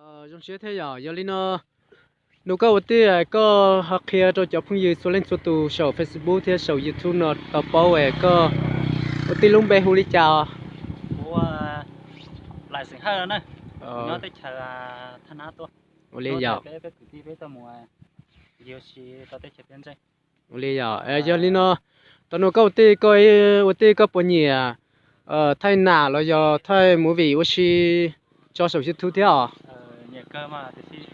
Zoo siab thiab yom, yog li no, nus koj ua tij koj ho qhia rau cov phooj ywg txhua leej txhua tus saum Facebook thiab saum YouTube no tau paub es koj ua tij lub npe hu li cas? Ua Laim xeem Hawj no na, nyob teb chaws Thaj Nab tuaj. Ua li yom. Peb kwv tij peb tuaj mus ncig ua si rau teb chaws Teb Ntseeg. Ua li yom, yog li no, tau nus koj ua tij koj, ua tij koj puas nyiam thaij nam los yog thaij movie ua si tso saum YouTube thiab os? Nyiam kawg mas, tiam sis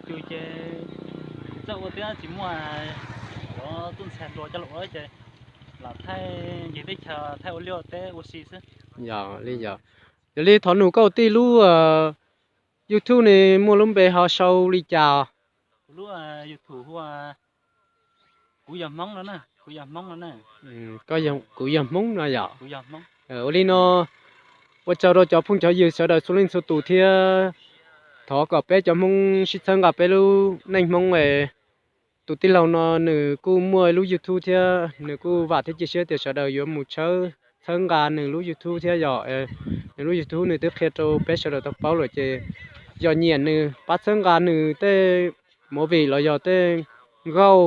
cus ces txawj ua thiab tsis muaj cov tub ntxhais hluas coj los ua ces lam thaij ncig teb chaws thaij ua liaj ua teb ua si xwb. Yog li yom. Yog li thov nus koj ua tij lub YouTube ne muaj lub npe ho sau li cas? Kuv lub YouTube hu ua Kuv Yog Hmoob no na, Kuv Yog Hmoob no na. Kuv Yog Hmoob no yom. Ua li no, ua tsaug rau cov phooj cov ywg sawv daws txhua leej txhua tus thiab thov kom peb cov Hmoob sib txhawb nqa peb lub neej Hmoob es tus tij laug no nws kuj muaj lub YouTube thiab nws kuj vam thiab cia siab tias sawv daws yuav mus tshawb, txhawb nqa nws lub YouTube thiab yog nws lub YouTube nws twb qhia rau peb sawv daws tau paub lawm ces yog nyiam nws pab txhawb nqa nws tej movie los yog tej nkauj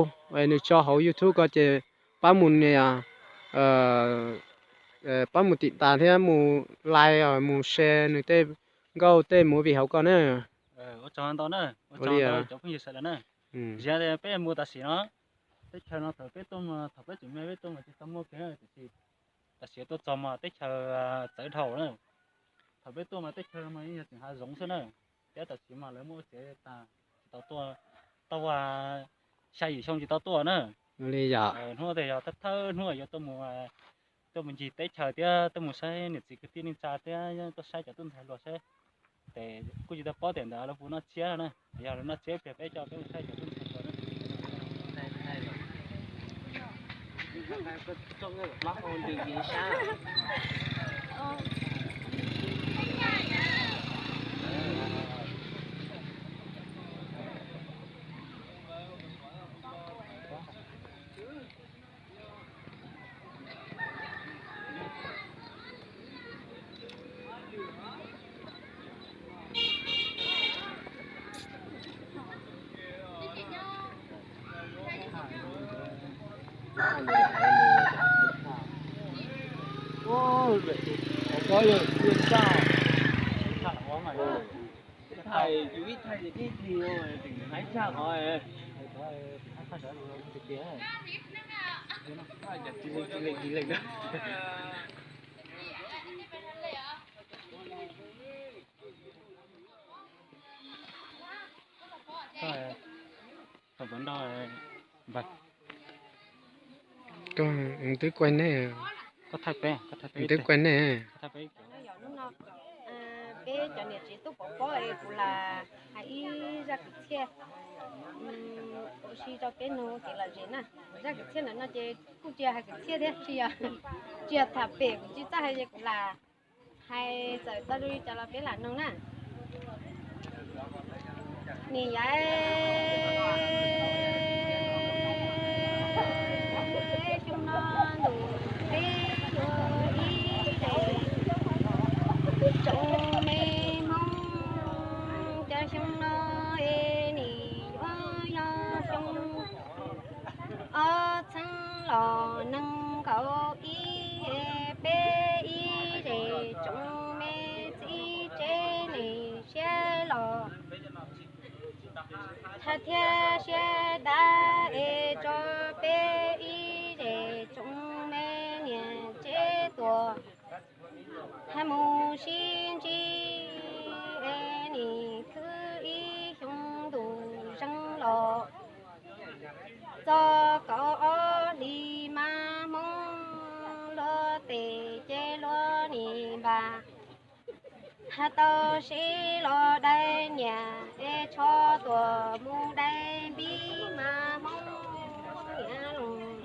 nws tso hauv YouTube ko ces pab mus nias, pab mus tim tas thiab mus like mus share nws tej nkauj tej movie hauv ko na. Ua tsaug ntau na, ua tsaug ntau cov phooj ywg sawv daws na. Ziav peb mus tam sim no, teb chaws no thaum peb tuaj, thaum peb tseem me peb tuaj mas tsis tau muaj kiag na, tiam sis tam sim tuaj txog mas teb chaws txawv dhau na. Thaum peb tuaj mas teb chaws mas yeej yog tseem hav zoov xwb na, thiab tam sim mas lawv muab ua tsev tas, tsis tau tuaj, tau xya yim xyoo tsis tau tuaj na. Hnub no yog thawj thawj hnub yuav tuaj mus ncig teb chaws thiab tuaj mus saib niam txiv kwv tij neej tsa thiab tuaj saib cov tub ntxhais hluas saib. Ces kuj tsis tau paub tias ntawd lawv puas noj tsiab na, yog lawv noj tsiab pliag peb coj peb mus saib cov tub ntxhais hluas na. Koj twb kuaj nej, koj twb kuaj nej. Peb cov niam tsev tub pov pob es kuv lam hais ib zaj kwv txhiaj ua si rau peb nug kev lom zem na. Zaj kwv txhiaj ntawm no ces kuj tsis yog hais kwv txhiaj thiab, tsis yog, tsis yog tham pem, kuv tsis txawj hais ces kuv lam hais txawm tau li cas los peb lam noog na. Niam yaiv, xyoo no ntuj teb yuav ib daim tsoom me Hmoob, cas xyoo no es nim yuav yog xyoo ob txheeb los nees nkaum ib, peb ib zes tsoom me txiv tsev nim siab los thab thiab siab dav es tso peb ib zes tsoom me niam tsev tuaj hab mus sib ntsib es nim khwb ib xyoo ntuj zeeg los txog kaum ob hlis mas Hmoob luag tes ces luag nim npam. Hab tau sib los dai niam es tsho tuam mus dai npib mas Hmoob niam los.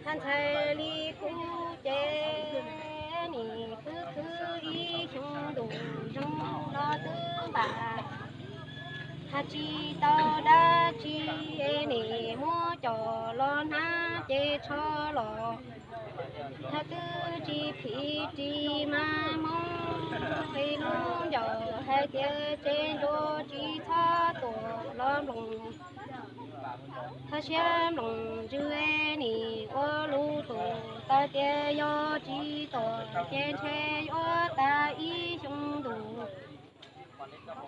Hab ntxhais li kuv ces nim khwb khwb ib xyoo ntuj zeeg los twb npam. Hab tsis tau dab tsi es nim muab coj los hnab ces tsho los. Hab twb tsis phim ris mas Hmoob qi lub ncauj hais Tias tsev ncuav tsis txhob tuam los nploos, hab siab nploos ntsws nim ua lug tus. Tawv tias yog tsis tuam ces ntshe yuav tas ib xyoo ntuj.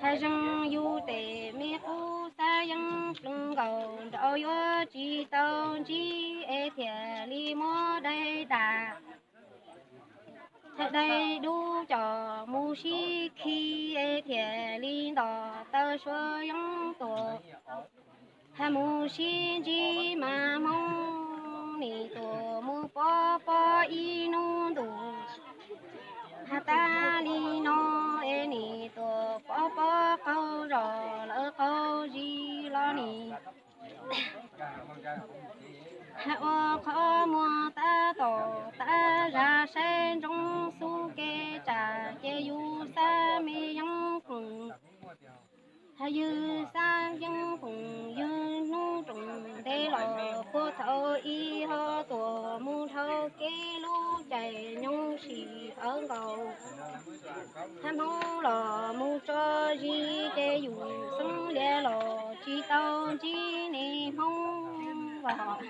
Hab zeeg yug tes me qub xab yeeb plees nkaus nraud yuav tsis tau ntsib es thiaj li muab dai dam. Hab dai dub coj mus sib khi es thiaj li nto taw suav yeeb tuam. Hab mus sib ntsib mas Hmoob nim tuam mus pov pob ib hnub ntuj. Hab tas li no es nim tuam pov pob qaug zog lawv qaug zis los nim hab ua qhov muag tab tom tab zag saib ntsoov xub kev tsam ces yus xab me yeeb khoom. Hab ywg xab yeeb khoom ywg hnub roos ntev los puag thaum ub ho tuam mus dhau kev lub caij nyoog sim fawv nkaus. Hab Hmoob los mus tso zis ces yus xeeb lias los tsis tau ntsib neeg Hmoob os.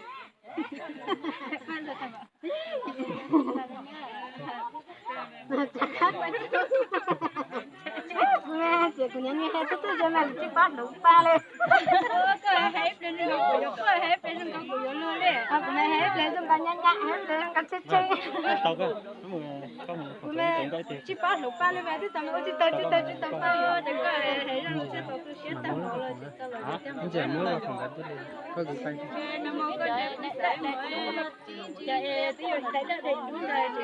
Kuv ces kuv nyob nyob hais tub tub zoo na, kuv tsis paub hluas paj li. Kuv hais ib pliag zoo nkaus kuv yuav luag li. Kuv hais ib pliag zoo nkaus nyab nyab, hais ib pliag zoo nkaus tsheej tsheej. Kuv tsis paub hluas paj li mas twb tau ua tsis tau tsis tau tsis tau paj. Ces koj hais zoo tsis tau tu siab tag npaum los tsis tau los tsis tau. Koj kuv paj. Ces twb yog daim daj daim dub ntawd ces hais phim rau kuv.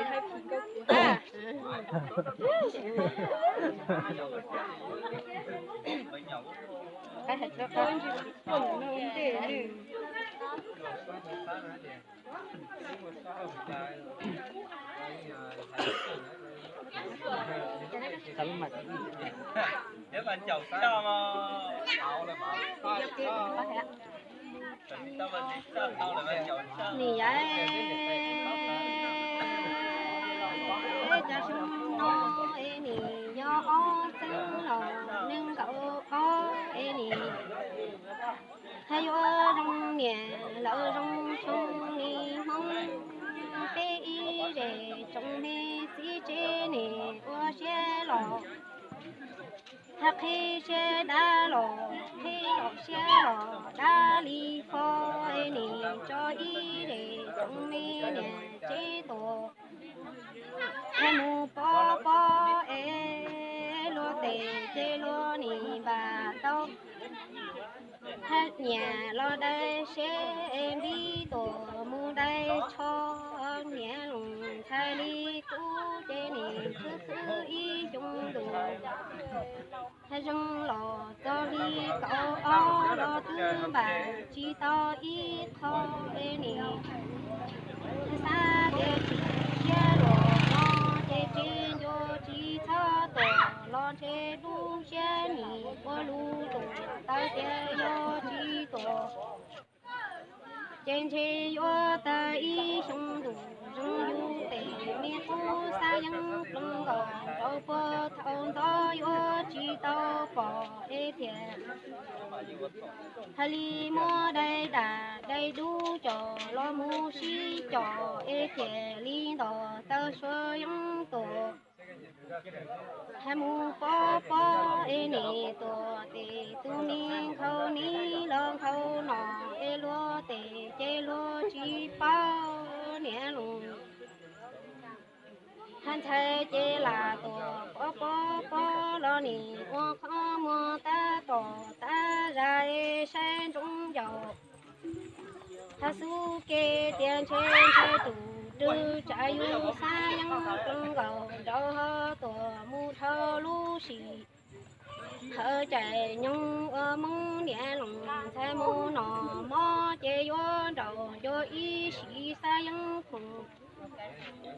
Nim yav es cas xyoo no es nim yog ob txhiab los nees nkaum ob es nim hab yuav zoo niam lawv zoo xyoo nim Hmoob peb ib zes tsoom me txiv tsev nim ua siab los hab qhib siab dab los qhib los siab los dab li fo es nim tso ib zes tsoom me niam tsev tuam hab mus pov pob es luag tes ces luag nim npam tau. Hab nyiam los dai seb npib tuam mus dai tsho, niam loos ntxhais li kub ces nim khwv khwv ib xyoo ntuj. Hab zeeg los txog li kaum ob los twb npam tsis tau ib qho es nim hab xav tias tsis siab luag no ces tsev ncuav tsis txhob tuam los ntshe lub siab nim ua lug tus. Tawv tias yog tsis tuam ces ntshe yuav tag ib xyoo ntuj. Zeeg yug tes me qub xab yeeb plees nkaus rau puag thaum ntxov yuav tsis tau pom es thiaj hais li muab dai dam dai dub coj los mus sib coj es thiaj li nto taw suav yeeb tuam. Hab mus pov pob es nim tuam tes tus me nkhaus ni los nkhaus no es luag tes ces luag tsis paub niam loos. Hab ntxhais ces lam tuam pov pov pob los nim ua qhov muag tab tom tab zag es saib ntsoov ncaus. Hab xub kev tias ntshe ntshe tus rwg tsam yug xab yeeb plees nkaus nraud ho tuam mus dhau lub sim hawv caij nyoog ua Hmoob niam loos ntxhais mus no mob ces yuav nraum ncua ib sim xab yeeb khoom.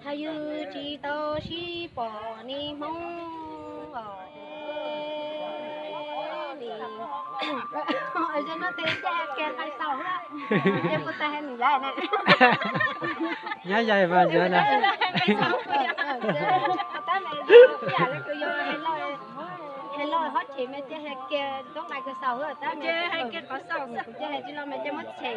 Hab yug tsis tau sib pom nim Hmoob os. Zoo no tes ncaj kiag nqaij xaus hab. Ces puas tas hais nws yaim na? Nyab yaim mas yog na. Tab mas yog ib yam li kws yog hais loj, hais loj Hob chem mas ces hais kiag tub nqaij kws xaus tab ces hais kiag qhov xaus xwb, ces hais tsis los mas ces muab chem.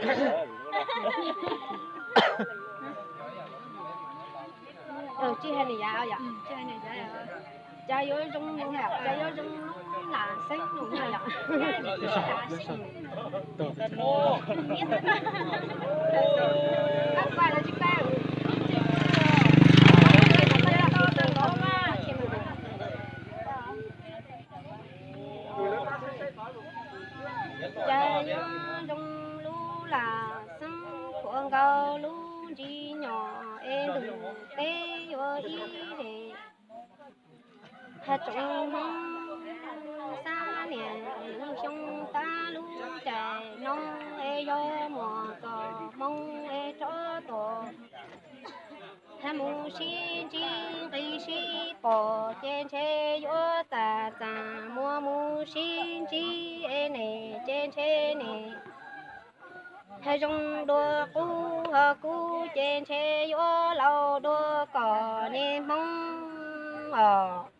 Tsis hais nws yav, cas yuav zoo, cas yuav zoo lub lam xeeb nus yog. Cas yuav zoo lub lam xeeb puas nkaus lub ntsis nyom es ntug teb yuav ib ze. Hab tsoom Hmoob xab niam lwm xyoo tab lub caij no es yog muaj txoj hmoo es rov tuaj. Hab mus sib ntsib nqi sib pom ces ntshe yuav tag txaj muag, mus sib ntsib es nem ces ntshe nem hab zoo dua qub, ho kuv ces ntshe yuav laus dua kom niag Hmoob os.